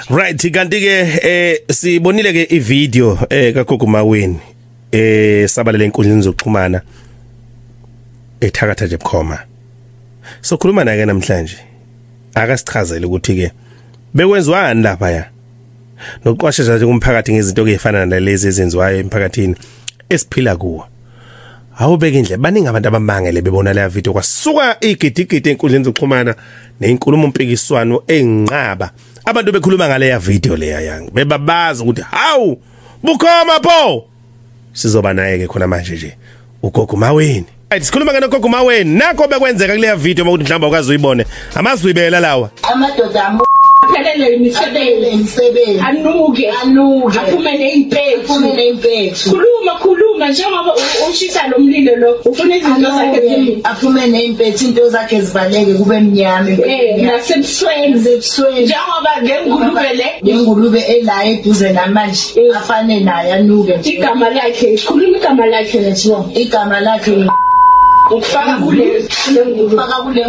Right, kanti ke sibonile ke ivideo kaGogo Maweni sabalele enkundleni zokuxhumana ethakatha nje bukhoma. So khuluma naye namhlanje akasichazele ukuthi ke bekwenziwani lapha ya nokuqwashisa nje kumphakathi ngezinto ezifana nalezi ezenziwayo emphakathini esiphila kuwo. Awubeka indle baningi abantu abamangele bebona leya video kwasuka igidigidi enkundleni zokuxhumana nezinkulumo mpikiswano enqaba abantu bekhuluma ngaleya video leya yang bebabaza ukuthi hawu bukhoma pho. Sizoba naye ke khona manje nje uGogo Maweni. Right, sikhuluma ke noGogo Maweni nakho bekwenzeka kuleya video ukuthi mhlawumbe awukaze uyibone amazwibela lawa amadoda aphelele imisebenzi anuke aphume neimpethu khuluma njengoba ushisa lo mlilo lo ufuna izinto zakhe aphume neimpethu into zakhe zibaleke kube mnyama nasebusweni njengoba ngengulube le ngengulube ela eduze namanje afane naye anuke igama lakhe khuluma igama lakhe nje igama lakhe ukufaka kule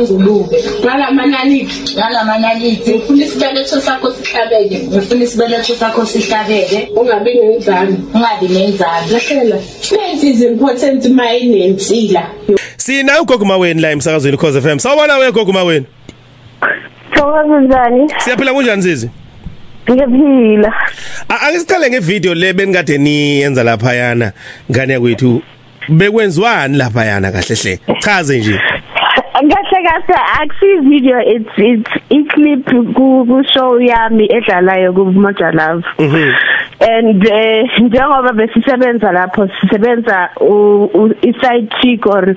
ngulube ngalamanaliti ngifuna isibeletho sakho sihlabeke ungabi nenzalo lahlela strength is important mayinensila. Sina uGogo Maweni la emsakazweni Khoze FM. Sawubona we Gogo Maweni. Sawubona njani? Siyaphila kunjani sisi? Ngiyaphila. Ake siqale ngevideo le benikade niyenza lapha yana ngane yakwethu. Bekwenziwani lapha yana kahle hle? Chaze nje. Kahle kahle akusi video, it's i-clip ku show yami edlalayo ku Moja Love. And njengoba besisebenza lapho sisebenza i-side chick or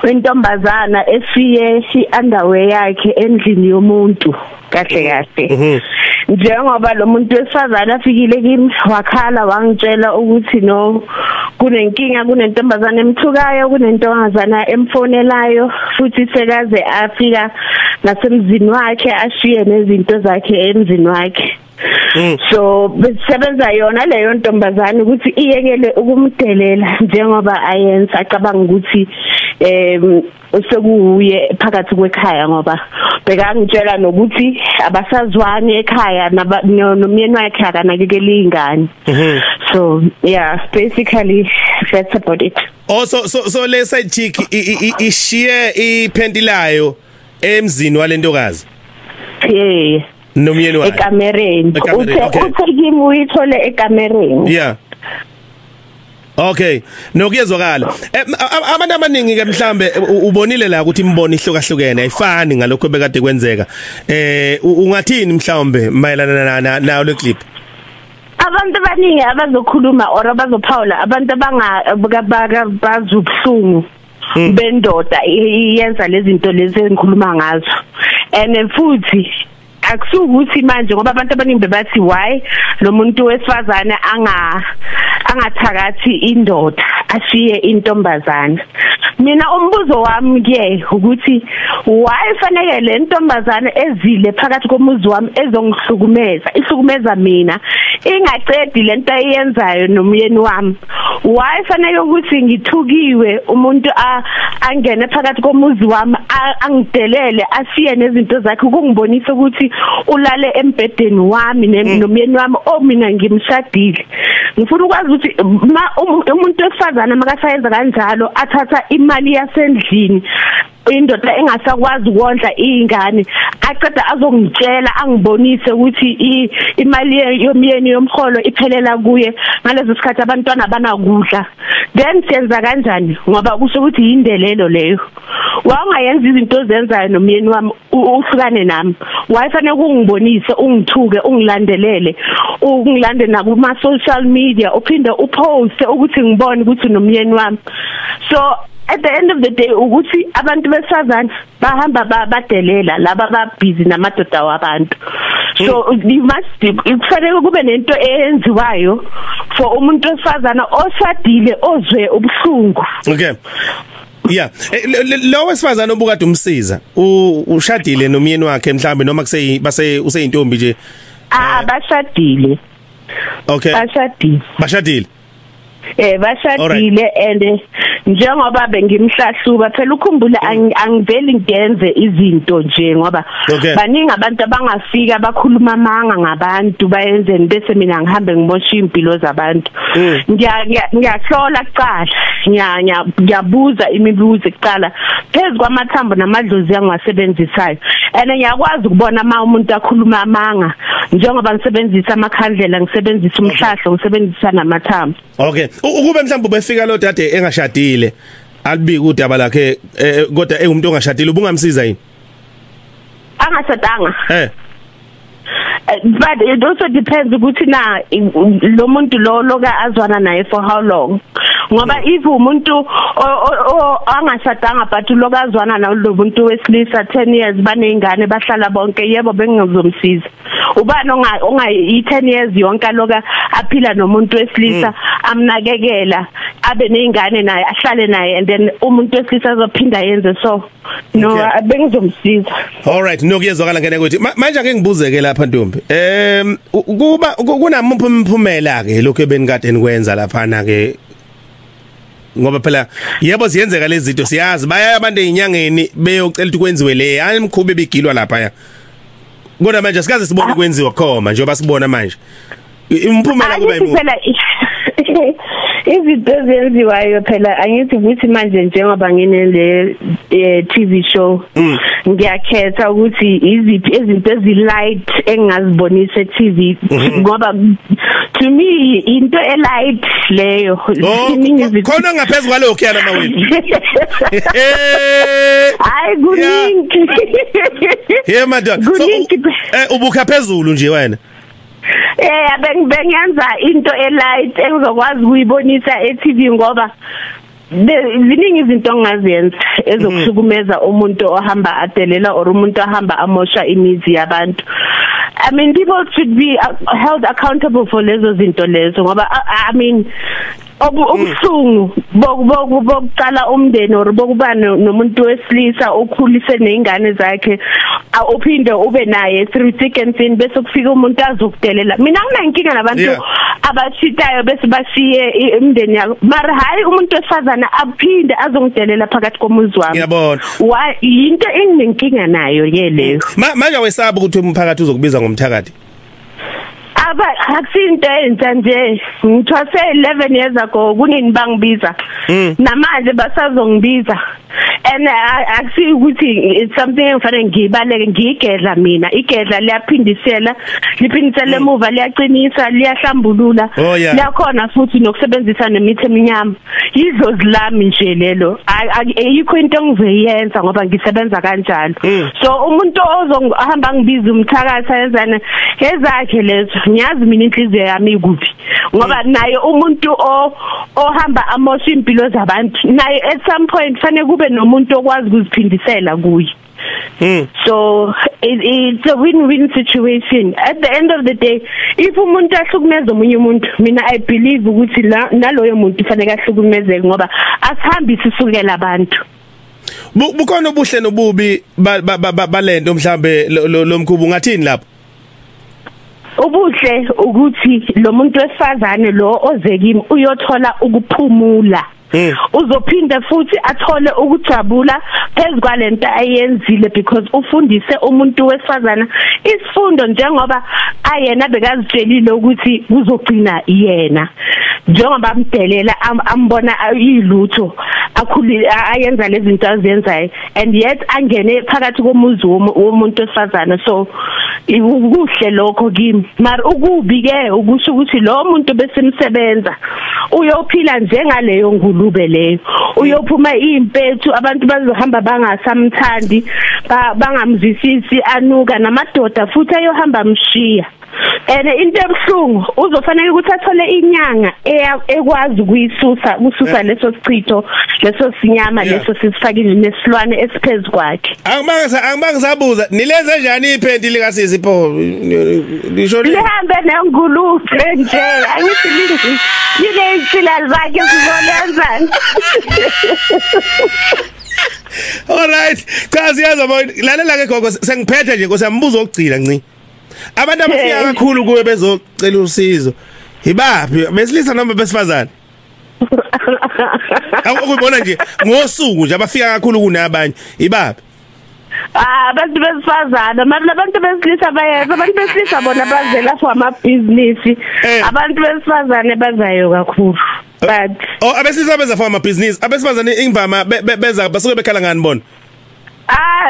intombazana efiye i-underwear yakhe endlini yomuntu kahle kahle. Njengoba lo muntu wesifazana afikile kimi wakhala wangitshela ukuthi no kunenkinga, kunentombazana emthukayo, kunentombazana emfonelayo futhi sekaze afika nasemzini wakhe ashiye nezinto zakhe emzini wakhe. So besebenza yona leyo ntombazana ukuthi iyekele ukumdelela njengoba ayenza acabanga ukuthi usekuye phakathi kwekhaya ngoba bekangitshela nokuthi abasazwani ekhaya nomyeni wakhe akanakekeli ingane. So yeah, basically that's about it. Oh, so le side chick ishiye iphenti layo emzini walentokazi. Yeah. Nomyeni wakhe ekamereni. Uthe kimi uyithole ekamereni. Yeah. Okay, nokuyezwakala. Abantu abaningi ke mhlambe ubonile la ukuthi imbono ihlukahlukene ayifani ngalokho bekade kwenzeka. Ungathini mhlambe mayelana nayo le clip? Abantu abaningi abazokhuluma or abazophawula abantu abangabazi ubuhlungu bendoda iyenza lezi zinto lezi engikhuluma ngazo. And futhi akusukuthi manje ngoba abantu abaningi bebathi why lo muntu wesifazane angathakathi indoda ashiye intombazana. Mina umbuzo wami ke ukuthi why fanele le ntombazana ezile phakathi komuzi wami ezongihlukumeza ihlukumeza mina ingacedi lento ayenzayo nomyeni wami? Why fanele ukuthi ngithukiwe umuntu angene phakathi komuzi wami angidelele ashiye nezinto zakhe ukungibonisa ukuthi ulale embhedeni wami nomyeni wami mina ngimshadile? Ngifuna ukwazi ukuthi umuntu wesifazana makasayenza kanjalo athatha imali yasendlini indoda engasakwazi ukondla izingane aqeda azongitshela angibonise ukuthi imali yomyeni yomholo iphelela kuye ngaleso sikhathi abantwana banakudla, then siyenza kanjani? Ngoba kusho ukuthi yindelelo leyo. Wangayenza izinto ozenzayo nomyeni wami uhlukane nami, wayefanele ukungibonise ungithuke ungilandelele ungilande nakuma social media uphinde uposte ukuthi ngibone ukuthi nomyeni wami. So at the end of the day ukuthi abantu besifazane bahamba badelela laba babhizi namadoda wabantu. So you must kufanele kube nento eyenziwayo for umuntu wesifazana oshadile ozwe ubuhlungu. Okay. Yeah, lo wesifazana obukade umsiza ushadile nomyeni wakhe mhlambe noma base useyintombi nje? Bashadile. Okay. Bashadile. Bashadile and njengoba bengimhlahluba phela ukhumbula angiveli ngenze izinto nje ngoba baningi abantu abangafika bakhuluma amanga ngabantu bayenzeni bese mina ngihambe ngimosha impilo zabantu. Ngiyahlola kuqala, ngiyabuza imibuzo kuqala phezulu kwamathambo namadlozi angiwasebenzisayo, and ngiyakwazi ukubona uma umuntu akhuluma amanga njengoba ngisebenzisa amakhandlela, ngisebenzisa umhlahlo, ngisebenzisa namathambo. Okay, ukube mhlawumbe ubefika lo dade engashadile alibiki udaba lakhe, kodwa engumuntu ongashadile, ubungamsiza yini? Angashadanga. But it also depends ukuthi na lo muntu lo loka azwana naye for how long, ngoba if umuntu angashadanga but loka azwana nalo muntu wesilisa 10 years banezingane bahlala bonke, yebo bengizomsiza. Ubani onga 10 years yonke loka aphila nomuntu wesilisa, amnakekela, abe nezingane naye, ahlale naye, and then umuntu wesilisa azophinda yenze so no, bengizomsiza. All right, nokuyezwakala ngene ukuthi manje ake ngibuzeke lapha ntombi. Kuba kunamphumela ke lokho ebenikade nikwenza lapha na ke, ngoba phela yebo ziyenzeka lezi zinto, siyazi baya abantu ezinyangeni beyocela ukuthi kwenziwe le ayimkhube bigilwa lapha ya, kodwa manje sikaze sibone kwenziwa khoma njengoba sibona manje imphumela kuba imuphi. Izinto ezenziwayo phela angithi ukuthi manje njengoba nginele TV show, ngiyakhetha ukuthi iziphi izinto ezi-light engingazibonisa e-TV, ngoba to me into e-light leyo. Khona ngaphezulu kwalokho yana Maweni. Hayi kuningi. Hey madam, so ubukha phezulu nje wena. Bengiyenza into e-light engizokwazi ukuyibonisa e-TV, ngoba ziningi izinto ongazenza ezokuhlukumeza umuntu ohamba adelela or umuntu ohamba amosha imizi yabantu. I mean, people should be held accountable for lezo zinto lezo, ngoba I mean ubuhlungu bokuqala umndeni or bokuba nomuntu wesilisa okhulise nezingane zakhe, uphinde ube naye through thick and thin, bese kufika umuntu azokudelela. Mina nginenkinga nabantu abachitayo bese bashiye imndeni yabo, mara hayi umuntu wesifazana aphinde azongidelela phakathi komuzi wami. Ngiyabona into enginenkinga nayo ke leyo. Manje wesaba ukuthi umphakathi uzokubiza ngomthakathi? Aba akusinto entsha nje, ngithwase 11 years ago kunini bangibiza, namanje basazongibiza, and akusi ukuthi it's something engifanele ngibaleke ngigedla mina. Igedla liyaphindisela, liphindisela emuva, liyaqinisa, liyahlambulula, liyakhona futhi nokusebenzisa nemithi eminyama. Idlozi lami nje lelo, ayikho into engizoyenza ngoba ngisebenza kanjalo. So umuntu ozohamba ngibiza umthakathi ayenzana ezakhe lezo, ngiyazi mina inhliziyo yami ikuphi, ngoba naye umuntu ohamba amosha impilo zabantu naye at some point fanele kube nomuntu okwazi ukuziphindisela kuye. So it's a win-win situation at the end of the day. If umuntu ahlukumeza omunye umuntu, mina I believe ukuthi naloyo muntu fanele ahlukumezeke, ngoba asihambi sisukela abantu. Bukhona obuhle nobubi balento mhlambe lo mkhuba, ungathini lapho? Ubuhle ukuthi lo muntu wesifazane lo oze kimi uyothola ukuphumula, uzophinda futhi athole ukujabula phezu kwalento ayenzile, because ufundise umuntu wesifazana isifundo njengoba ayena bekazitshelile ukuthi kuzogcina yena, njengoba amdelela ambona ilutho akhulile ayenza lezi zinto azenzayo, and yet angene phakathi komuzi womuntu wesifazana. So kuhle lokho kimi, mara ukubi ke ukusho ukuthi lo muntu besimsebenza uyophila njengaleyo ngulube leyo, uyophuma impethu, abantu bazohamba bangasamthandi, bangamzwisisi, anuka namadoda futhi ayohamba amshiya. And into ebuhlungu uzofanele ukuthi athole inyanga ekwazi ukuyisusa kususa leso sichitho, leso sinyama, leso sisifakile nesilwane esiphezulu kwakhe. Angibange sabuza nilenze njani iphenti lika sisi pho lisho lihambe nengulube nje, angithi lile insila zakhe sizolenzani. All right, cha siyaza lalela ke gogo, sengiphethe nje nkosiyambuzo okugcina nci. Abantu abafika kakhulu kuwe bezocela usizo ibaphi, besilisa noma besifazane? Awukubona nje ngosuku nje abafika kakhulu kunabanye ibaphi? Abantu besifazana, mara abantu besilisa bayeza, abantu besilisa bona bazela for amabhizinisi, abantu besifazane bazayo kakhulu. But abesilisa beza for amabhizinisi, abesifazane imvama beza basuke bekhala ngani bona?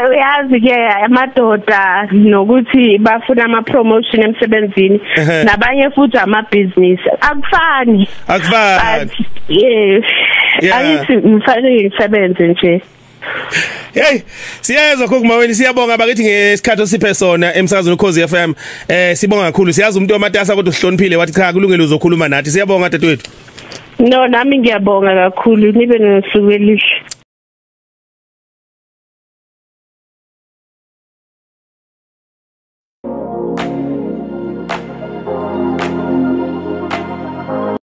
Uyazi ke amadoda nokuthi bafuna ama promotion emsebenzini, nabanye futhi amabhizinisi akufani. Yes. Angithi ngifanele ngisebenze nje. Hey, siyezwa Gogo Maweni, siyabonga bakithi ngesikhathi osiphe sona emsakazweni Ukhozi FM. Sibonga kakhulu. Siyazi umuntu omatasa kodwa uhloniphile wathi cha kulungile uzokhuluma nathi. Siyabonga dadewethu. No, nami ngiyabonga kakhulu. Nibe nosuku elihle.